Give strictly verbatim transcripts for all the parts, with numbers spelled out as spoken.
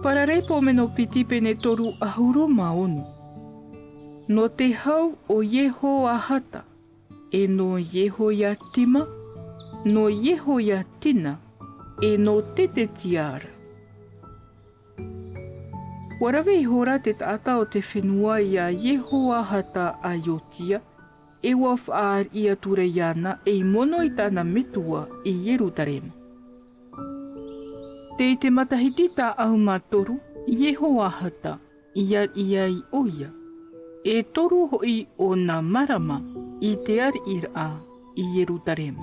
Paraleipomeno piti, pene toru ʻahuru mā ono. Nō te hau o Iehoahata, e nō Iehoiatima, nō Iehoiatina, e nō Tetetia ra. ʻUa rave ihora te taʻata o te fenua iā Iehoahata a Iotia, e ʻua faʻariʻi atura iāna ei mono i tāna metua i Ierutarema. Tei te matahiti tāʻau mā toru Iehoahata i ariʻi ai ʻoia, e toru hoʻi ōna marama i te ariʻiraʻa i Ierutarema.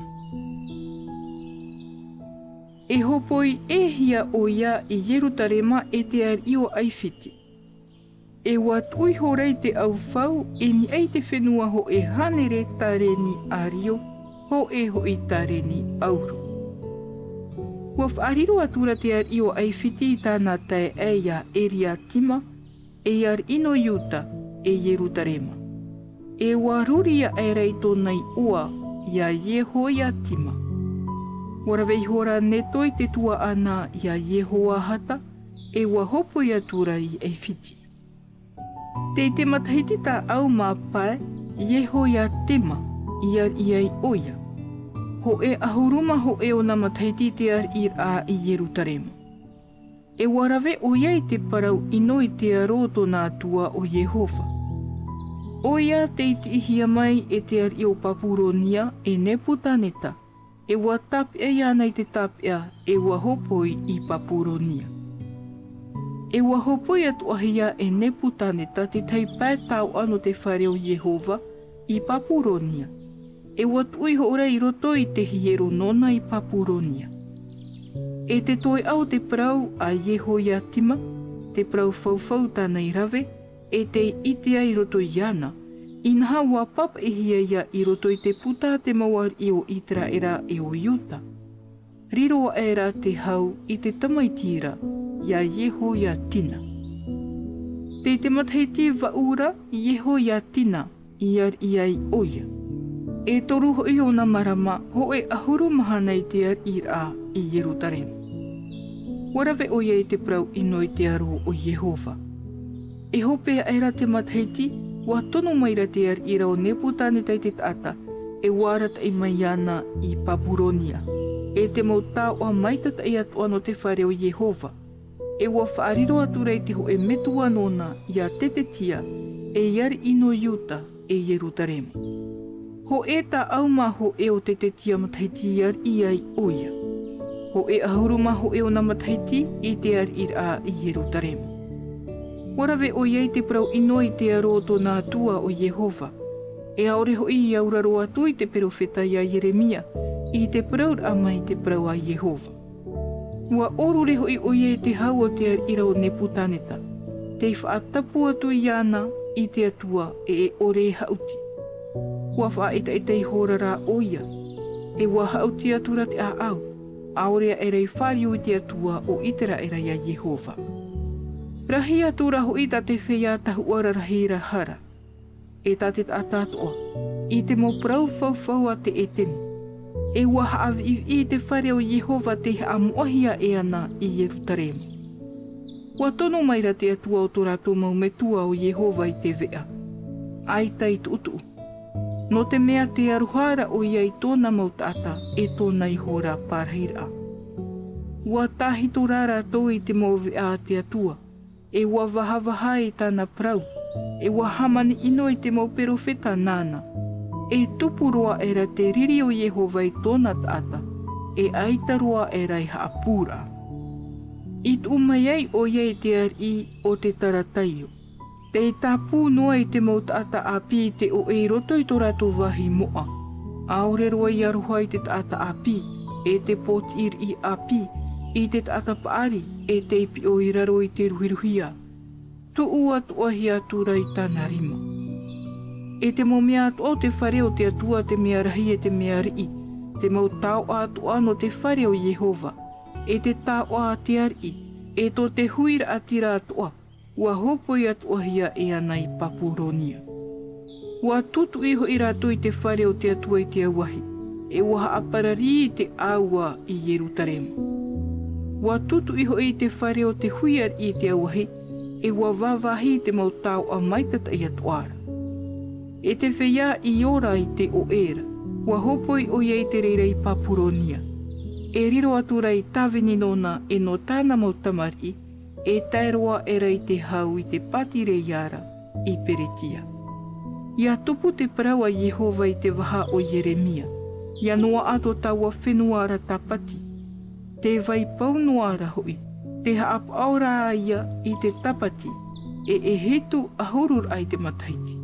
E hōpoi ʻē hia ʻoia i Ierutarema e te ariʻi o Aifiti. E ʻua tuʻu ihora i te ʻaufau e niʻa i te fenua hōʻē hānere tareni ʻārio, hōʻē hoʻi tareni ʻauro. ʻUa faʻariro atura te ariʻi o Aifiti i tāna taeaʻe iā Eriatima, ei ariʻi nō Iuta, e Ierutarema. E ʻua ruri aʻera i tōna iʻoa iā Iehoiatima. ʻUa rave ihora Neto i te tuaʻana iā Iehoahata, e ʻua hōpoi atura i Aifiti. Tei te matahiti tāʻau mā pae Iehoiatima i ariʻi ai ʻoia, hōʻē ʻahuru mā hōʻē ōna matahiti i te ariʻiraʻa i Ierutarema. E ʻua rave ʻoia i te parau ʻino i te aro o tōna Atua ʻo Iehova. ʻOia tei tiʻihia mai e te ariʻi o Papuronia, e Neputaneta, e ʻua tāpeʻa iāna i te tāpeʻa, e ʻua hōpoi i Papuronia. E ʻua hōpoi atoʻahia e Neputaneta te tahi pae taoʻa nō te fare o Iehova i Papuronia, e ʻua tuʻu ihora i roto i te hiero nōna i Papuronia. E te toeʻa o te parau a Iehoiatima, te parau faufau tāna i rave, e tei ʻite ai i roto iāna, inaha ʻua pāpaʻihia ia i roto i te puta a te mau ariʻi o Iteraera e o Iuta. Riro aʻera te hau i te tamaiti ra, iā Iehoiatina. Tei te matahiti vaʻu ra Iehoiatina i ariʻi ai ʻoia, e toru hoʻi ōna marama, hōʻē ʻahuru mahana i te ariʻiraʻa i Ierutarema. ʻUa rave ʻoia i te parau ʻino i te aro o Iehova. E hope aʻera te matahiti, ʻua tono mai ra te ariʻi ra ʻo Neputaneta i te taʻata, e ʻua arataʻi mai iāna i Papuronia, e te mau taoʻa maitataʻi atoʻa nō te fare o Iehova. E ʻua faʻariro atura i te hōʻē metua nōna iā Tetetia, ei ariʻi nō Iuta, e Ierutarema. Hōʻē tāʻau mā hōʻē o Tetetia matahiti i ariʻi ai ʻoia. Hōʻē ʻahuru mā hōʻē ōna matahiti i te ariʻiraʻa i Ierutarema. ʻUa rave ʻoia i te parau ʻino i te aro o tōna Atua ʻo Iehova. E ʻaore hoʻi i auraro atu i te perofeta iā Ieremia, i te parauraʻa mai i te parau a Iehova. ʻUa ʻōrure hoʻi ʻoia i te hau o te ariʻi ra ʻo Neputaneta, tei faʻatapu atu iāna i te Atua e e ʻore e haʻuti. ʻUa faʻaʻetaʻeta ihora rā ʻoia, e ʻua haʻuti atura te ʻāʻau, ʻaore aʻera i fāriu i te Atua o Iteraera iā Iehova. Rahi atura hoʻi tā te feiā tahuʻa rarahi ra hara, e tā te taʻata atoʻa, i te mau parau faufau a te ʻētene, e ʻua haʻaviʻiviʻi i te fare o Iehova tei haʻamoʻahia e ana i Ierutarema. ʻUa tono mai ra te Atua o tō rātou mau metua ʻo Iehova i te veʻa, ʻaita i tuʻutuʻu, nō te mea tē aroha ra ʻoia i tōna mau taʻata e tōna ihora pārahiraʻa. ʻUa tāhito rā rātou i te mau veʻa a te Atua, e ʻua vahavaha i tāna parau, e ʻua hāmani ʻino i te mau perofeta nāna. E tupu roa aʻera te riri o Iehova i tōna taʻata, e ʻaita roa aʻera e haʻapūraʻa. I tuʻu mai ai ʻoia i te ariʻi o te Tarataio, tei tāpū noa i te mau taʻata ʻāpī i te ʻoʻe i roto i tō rātou vāhi moʻa. ʻAore roa i aroha i te taʻata ʻāpī, e te pōtiʻi riʻi ʻāpī, i te taʻata paʻari, e tei piʻo i raro i te ruhiruhia. Tuʻu atoʻahia atura i tāna rima. E te mau mea atoʻa o te fare o te Atua, te mea rahi e te mea riʻi, te mau taoʻa atoʻa nō te fare o Iehova, e te taoʻa a te ariʻi, e tō te huiraʻatira atoʻa, ʻua hōpoi atoʻahia e ana i Papuronia. ʻUa tūtuʻi hoʻi rātou i te fare o te Atua i te auahi, e ʻua haʻapararī i te ʻāua i Ierutarema. ʻUa tūtuʻi hoʻi i te fare o te hui ariʻi i te auahi, e ʻua vāvāhi i te mau taoʻa maitataʻi atoʻa ra. E te feiā i ora i te oʻe ra, ʻua hopoi ʻoia i te reira i Papuronia. E riro atu ra i tāvini nōna e nō tāna mau tamariʻi, e tae roa aʻera i te hau i te Patireia ra i Peretia. ʻIa tupu te parau a Iehova i te vaha o Ieremia, ʻia noaʻa tō taua fenua ra tāpati. Tē vai pau noa ra hoʻi, tē haʻapaʻo ra ïa i te tāpati, e e hitu ʻahuru raʻa i te matahiti.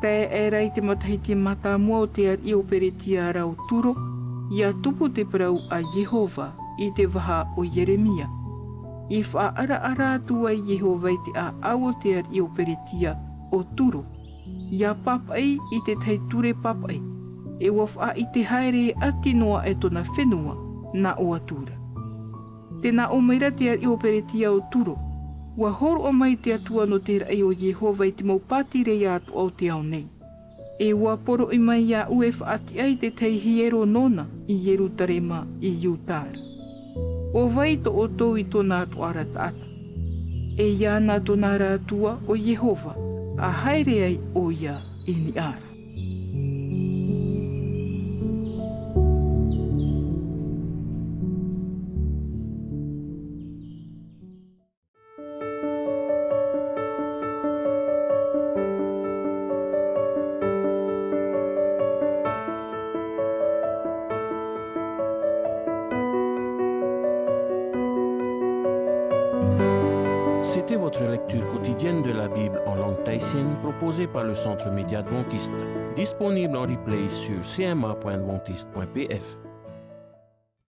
Tae aʻera i te matahiti mātāmua o te ariʻi o Peretia ra ʻo Turo, ʻia tupu te parau a Iehova i te vaha o Ieremia. I faʻaʻaraʻara atu ai Iehova i te ʻāʻau o te ariʻi o Peretia ʻo Turo, ʻia pāpaʻi i te tahi ture pāpaʻi, e ʻua faʻaʻite haere ʻati noa e tōna fenua, nā ʻō atu ra. Tē nā ʻō mai ra te ariʻi o Peretia ʻo Turo, ʻua hōroʻa mai te Atua nō te raʻi o Iehova i te mau Patireia atoʻa o te ao nei. E ʻua poroʻi mai iāʻu e faʻatiʻa i te tahi hiero nōna i Ierutarema i Iuta ra. ʻO vai tō ʻoutou i tōna atoʻa ra taʻata? E ʻia na tōna ra Atua ʻo Iehova, ʻa haere ai ʻoia i niʻa ra. C'était votre lecture quotidienne de la Bible en langue tahitienne proposée par le Centre Média Adventiste, disponible en replay sur C M A point adventiste point P F.